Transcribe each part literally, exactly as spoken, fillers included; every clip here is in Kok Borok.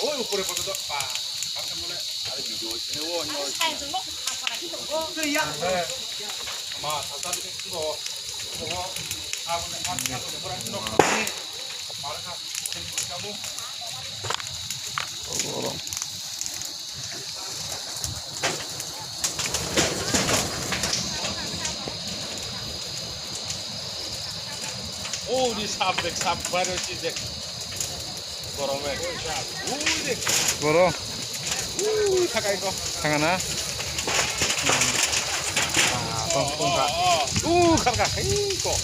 Oi, upore photo to pa. Kar ka mole. Are video chine wo no. Ma, sasa ni ko. Ko. Abo ne, abo ne, abo ne, abo ne. Oh, di sap dek, sap baru si dek. Gorong eh. Ui dek. Gorong. Ui, thakai ko. Thangana. Hmm. Ah, tong, tong kha. Uh, kharka. Hei ko.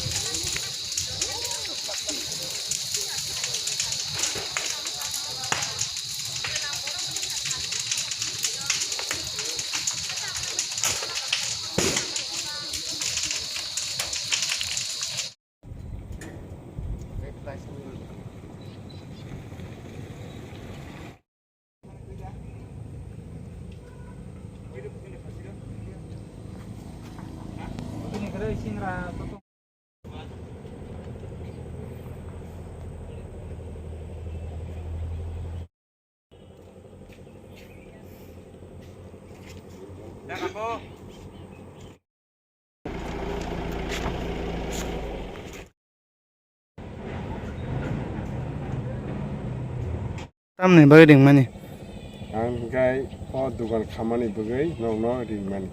Tamni bagwi ringmani? Ang hwnkhe o dogan khamani bagwi nokno ringmani.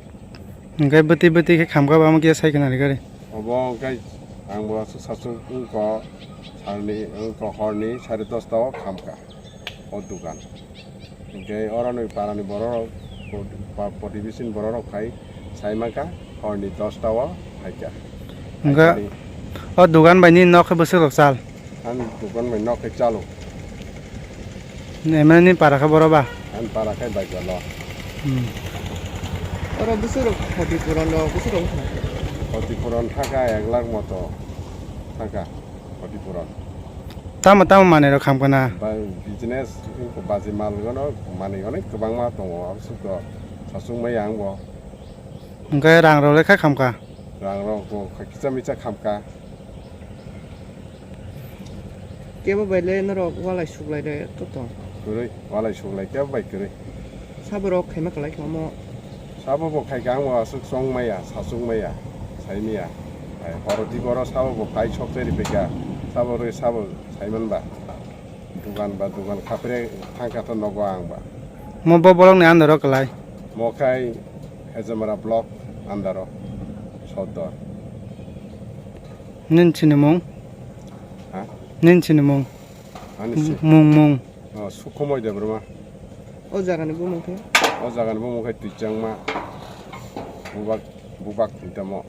Hwnkhe bwtwi bwtwi khe khamkha ba, omo kisa sai khna rikha de. Obo hwnkhe ang bo aswk saswk wngkha, salni, wngkha horni sare dosta o khamkha o dogan. Hwnkhe oroni parani bororok, pa-, protibesini bororok phai sai mankha, horni dosta o phaikha. Hwnkhe o dogan bai nini nok khe bwswk rok chal? Ani dogan bai nok khe chalo. Emani para khe boro ba? Ani para khe bai chalo. Hmm. Oro bwswk rok khoti puron rok, bwswk rok wngkha? Khoti puron thaka ek lakh moto thaka khoti puron. Tamo tamo manwi rok kham kana? Bai business, baji mal gono manwi onek kwbangma tongo, aboswk to saswk maya ang bo. Hwnkhe rang rok le kha khamkha? Rang rok bo kha kisa misa khamkha. Kebo bai le norok walai suklai de to to? Kwrwi, walai suklai kebo bai kwrwi. Sabo rok khaima kwlai kha omo? Sabo bo khai kha, ang bo aswk chong maya, saswk maya, sai maya. Hai horo di boro sabo bo phai sok cheri pekha, sabo rwi sabo sai man ba. Dugan ba dugan khapre thang kha to nogo ang ba. Mo bo bolong ni andaro kwlai? Mo khai Hejamara block andaro sodor. Nin chini mung? Ha? Nin chini mung? Ani si. Mung, mung. Oh, Sukhumoi Debbarma. O jaga ni bumung khe? O jaga ni bumung khe Twichangma. Bubak, bubak hintamo.